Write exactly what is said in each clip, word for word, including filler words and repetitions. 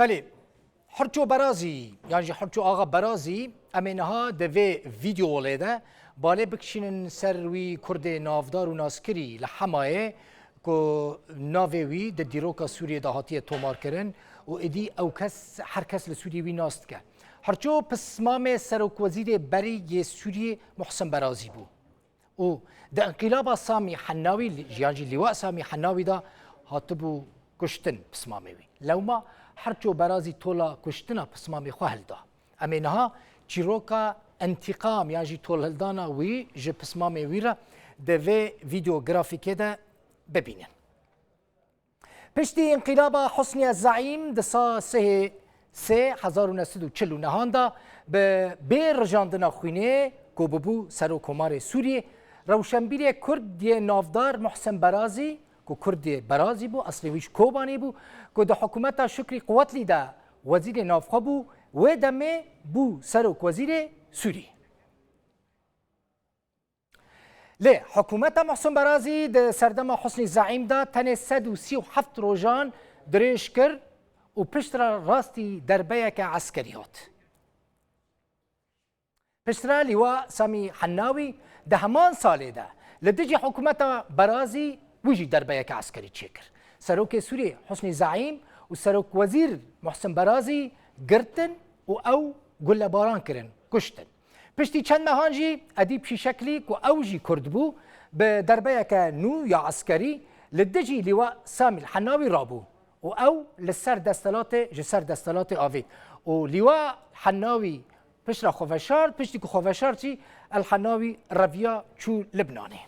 Belê, Hirço Berazî, yan jî Hirço Axa Berazî, em ê niha di vê vîdeolê de balê bikişînin ser wî kurdê navdar û naskirî li Hemayê ku navê wî di dîroka Sûriyê de hatiye tomarkirin û êdî ew kes, her kes li Sûriyê wî nas dike. Hirço pismamê serokwezîrê berî yê Sûriyê Muhsin Berazî bû. û di Enqîlaba Samî Hennawî, yan jî Lîwa Samî Hennawî de hatibû kuştin pismamê wî. Lewma Hirço Berazî tola kuştina pismamê xwe hilda. Em ê niha çîroka entîqam yan jî tolhildana wî ji pismamê wî re di vê vîdeografîkê de bibînin. Piştî înqîlaba Husniye Zeîm di sa sihê sê hezar û neh sed û çil û nehan de bi bê rijandina xwînê ku bibû Serokkomarê Sûriyê, rewşenbîrê Kurd yê navdar Muhsin Berazî, ku Kurdê Berazî bû, eslê wî ji Kobanê bû, ku di hikûmeta Şukrî Quwetlî de wezîrê navxwe bû, wê demê bû serokwezîrê Sûriyê. Lê hikûmeta Muhsin Berazî di serdema Husnî Zeîm de tenê sed û sî û heft rojan dirêj kir û piştre rastî derbeyeke eskerî hat. Piştre Lîwa Samî Hennawî di heman salê de li dijî hikûmeta Berazî wî jî derbeyeke eskerî çêkir. Serokê Sûriyê Husnî Zeîm û Serokwezîr Muhsin Berazî girtin û ew gulebaran kirin, kuştin. Piştî çend mehan jî Edîb Şîşeklî ku ew jî Kurd bû, bi derbeyeke nû ya eskerî li dijî Lîwa Samî Hennawî rabû û ew li ser desthilatê, ji ser desthilatê avêt û Lîwa Hennawî piştre xwe veşart, piştî ku xwe veşart jî El Hennawî reviya çû Libnanê.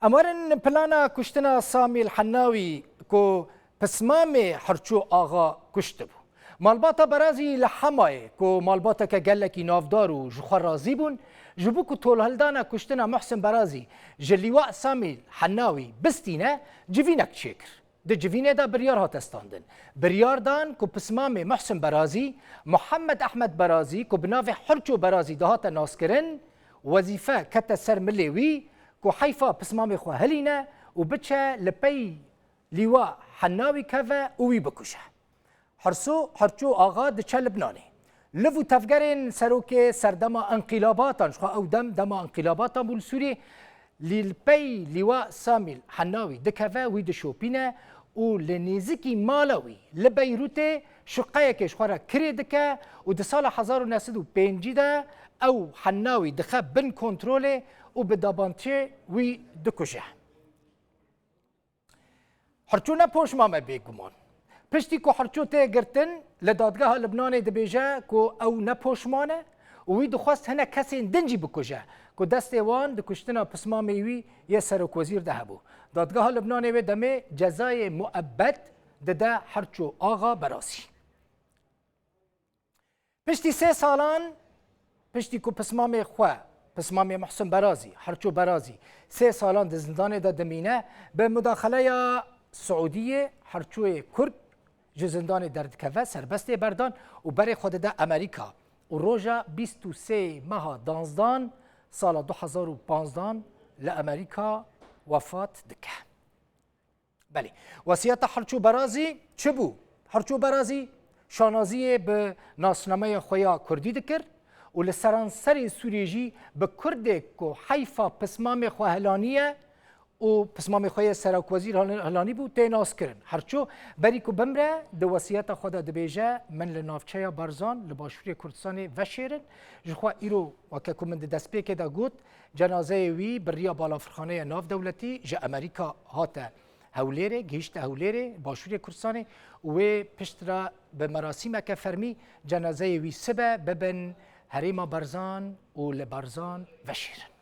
Em werin plana kuştina Samî El Hennawî ku pismamê Hirço Axa kuştibû. Malbata Berazî li Hemayê ku malbateke gelekî navdar û ji xwe razî bûn, ji bo ku tolhildana kuştina Muhsin Berazî ji Lîwa Samî El Hennawî bistîne, civînek çêkir. Di civînê de biryar hate standin. Biryar dan ku pismamê Muhsin Berazî, Muhammed Ehmed Berazî ku bi navê Hirço Berazî dihate naskirin, wezîfe kete ser milê wî ku heyfa pismamê xwe hilîne û biçe li pey Lîwa Hennawî keve û wî bikuje. Hirso, Hirço Axa diçe Libnanê. Liv û tevgerên serokê serdema enqîlabatan, ji xwe ew dem dema enqîlabatan bû li Sûriyê, lî li pey Lîwa Samî El Hennawî dikeve, wî dişopîne û li nêzikî mala wî li Beyrûtê şuqeyekê ji xwe re kirê dike û di sala hezar û neh sed û pêncî de ew Hennawî dixe bin kontrolê û bi dabantiyê wî dikuje. Hirço ne poşman e bêguman. Piştî ku Hirço tê girtin, li dadgeha Libnanê dibêje ku ew ne poşman e û wî dixwest hinek kesên din jî bikuje ku destê wan di kuştina pismamê wî yê serokwezîr de hebû. Dadgeha Libnanê wê demê cezayê muebbet dide Hirço Axa Berazî. Piştî sê salan, piştî ku pismamê xwe, pismamê Muhsin Berazî, Hirço Berazî, sê salan di zindanê de dimîne, bi mudaxeleya Siûdiyê Hirçoyê Kurd ji zindanê derdikeve, serbestê berdan û berê xwe dide Amerîka û roja bîst û sê meha danzdan sala du hezar û panzdan li Amerîka wefat dike. Belê. Wesiyeta Hirço Berazî çi bû? Hirço Berazî şanaziyê bi nasnameya xwe ya kurdî dikir û li seranserê Sûriyê jî bi kurdek ku heyfa pismamê xwe hilaniye û pismamê xwe yê serokwezîr hil-, hilanî bû, tê naskirin. Hirço berî ku bimre di wesiyeta xwe de dibêje, min li navçeya Barzan li başûrê Kurdistanê veşêrin. Ji xwe îro, weke ku min di destpêkê de got, cenazeyê wî bi riya balafirxaneya navdewletî ji Amerîka hate Hewlêrê, gihîşte Hewlêrê, başûrê Kurdistanê û wê piştre bi merasîmeke fermî cenazeyê wî sibe bibin herêma Barzan û li Barzan veşêrin.